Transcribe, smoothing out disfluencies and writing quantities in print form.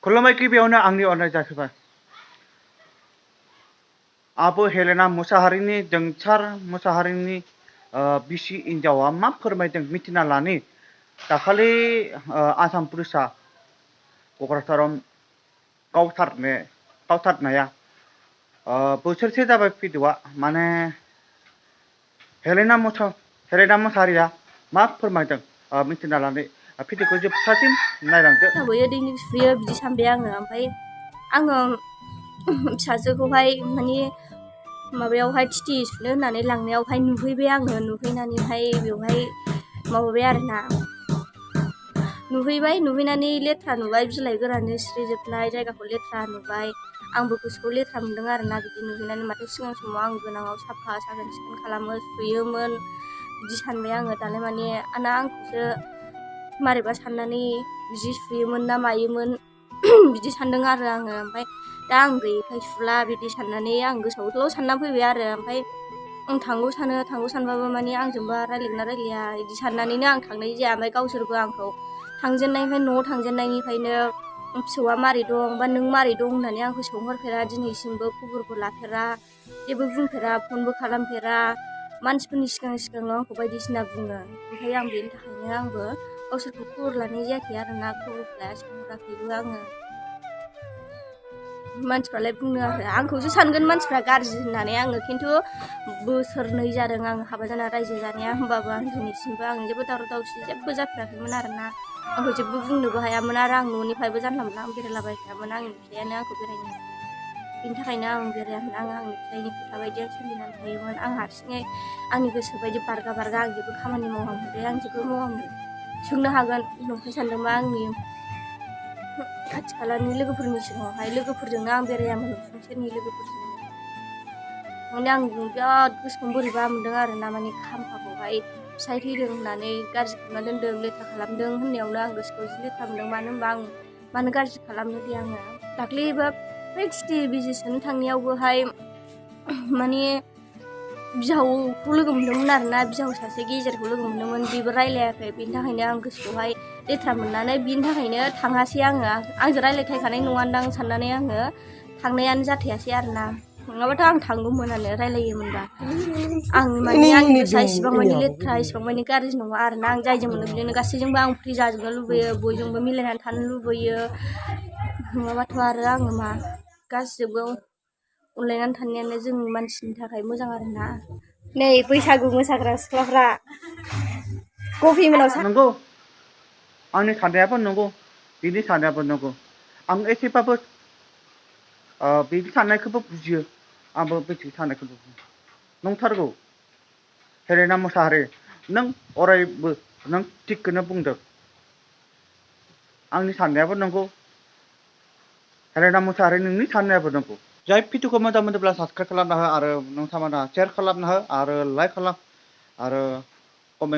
खुलुमबाय गिबियावनो आंनि अननाय जासिबाय आब' हेलेना मुसाहारिनि जोंसार मुसाहारिनि बिसि हिनजावा मा फोरमायदों मिथिना लानि दाखालि आसाम पुलिसा क'क्राझाराव गावथारनाया बोसोरसे जाबाय भिडिअ'आ माने हेलेना मुसाहारिया मा फोरमायदों मिथिना लानि भिडिअ'खौ जोबथासिम नायलांदो। बैयो दैनि सुयो बिदि सानबाय आङो ओमफ्राय आङो फिसाजोखौहाय माने माबायावहाय टिटि सुनो होननानै लांनायावहाय नुहैबाय आङो नुहैनानैहाय बेवहाय माबाबाय आरोना नुहैनानै लेथ्रा नुबाय बिलाइ गोरानजों सिरिजोबनाय जायगाखौ लेथ्रा नुबाय आंबो गोसोखौ लेथ्रा मोनदों आरोना बिदि नुहैनानै माथो सिगां समाव आं गोनाङाव साफा साखोन सिखोन खालामो सुयोमोन बिदि सानबाय आङो दालाय माने आंखौसो मारैबा साननानै बिदि सुयोमोन ना मायोमोन बिदि सानदों आरो आङो ओमफ्राय दा आं गैयैखाय सुला बिदि साननानै आं गोसोआवल' सानना फैबाय आरो ओमफ्राय आं थांगौ सानबाबो माने आंजोंबा रायलायगोन ना रायलाया बिदि साननानैनो आं थांनाय जाया ओमफ्राय गावसोरबो आंखौ थांजेननायनिफ्राय न'आव थांजेननायनिफ्रायनो फिसौआ मारै दं बा नों मारै दं होननानै आंखौ सोंहरफेरा दिनैसिमबो खबरबो लाफेरा जेबो बुंफेरा फनबो खालामफेरा मानसिफोरनि सिगां आंखौ बायदिसिना बुङो ओमफ्राय आं बेनि थाखायनो आंबो गावसोरखौ खबर लानाय जायाखै आरोना खबर लाया सोंहराखैबो आङो मानसिफ्रालाय बुङो आरो आंखौसो सानगोन मानसिफ्रा गाज्रि होननानै आङो खिन्थु बोसोरनै जादों आं हाबा जाना रायजो जानाया होमबाबो आं दिनैसिमबो आं जेबो दावराव दावसि जेबो जाफेराखैमोन आरोना आंखौ जेबो बुंनोबो हायामोन आरो आं न'निफ्रायबो जानला मोनला आं बेरायलाबायखायामोन आंनि फिसायानो आंखौ बेरायनो होया बिनि थाखायनो आं बेरायामोन आं आंनि फिसायनि खोथा बायदि आं सोलिनानै थायोमोन आं हारसिङै आंनि गोसो बायदि बारगा आं जेबो खामानि मावामोन आं जेबो मावामोन सोंनो हागोन नंखाय सानदोंबा आंनि खाथि खालानि लोगोफोरनि सिगाङावहाय लोगोफोरजोंनो आं बेरायामोन न'सुंसेनि लोगोफोरजों माने आं बिराद गोसोखौ बोरैबा मोनदों आरोना माने खाम्फाखौहाय फिसाय थैदों होननानै गाज्रि खालामना दोनदों लेथ्रा खालामदों होननायावनो आं गोसोखौ जि लेथ्रा मोनदों मानो होनबा आं मानो गाज्रि खालामनो दे आङो दाख्लैबो बे टिटि बिजि सुनो थांनायावबोहाय माने बिहावखौ लोगो मोन्दोंमोन आरोना बिहाव सासे गेजेरखौ लोगो मोन्दोंमोन बेबो रायलायाखै बेनि थाखायनो आं गोसोखौहाय लेथ्रा मोननानै बिनि थाखायनो थाङासै आंजों रायलायथायखानाय नङादां साननानै आङो थांनायानो जाथायासै आरोना नङाबाथ' आं थांगौमोनानो रायलायोमोनबा आं माने आंनि गोसोआ इसिबां माने लेथ्रा इसिबां माने गाज्रि नङा आरोना आं जायजों मोनो बिदिनो गासैजोंबो आं फ्रि जाजोबनो लुबैयो बयजोंबो मिलायनानै थानो लुबैयो नङाबाथ' आरो आङो मा गासिबो अनलायनानै थानायानो जों मानसिनि थाखाय मोजां आरोना नै बैसागु मोसाग्रा सिख्लाफ्रा कफि मोनाव नंगौ आंनि साननायाबो नंगौ बिनि साननायाबो नंगौ आं एसेबाबो बिनि साननायखौबो बुजियो आंबो बिदि साननायखौबो बुजियो नंथारगौ हेलेना मुसाहारि नों अरायबो नों थिगखौनो बुंदों आंनि साननायाबो नंगौ हेलेना मुसाहारि नोंनि साननायाबो नंगौ जाय भिडिअखौ मोजां मोनोब्ला साबस्क्राइब खालामना हो आरो नोंथांमोना शेयार खालामना हो आरो लाइक खालाम आरो कमेन्ट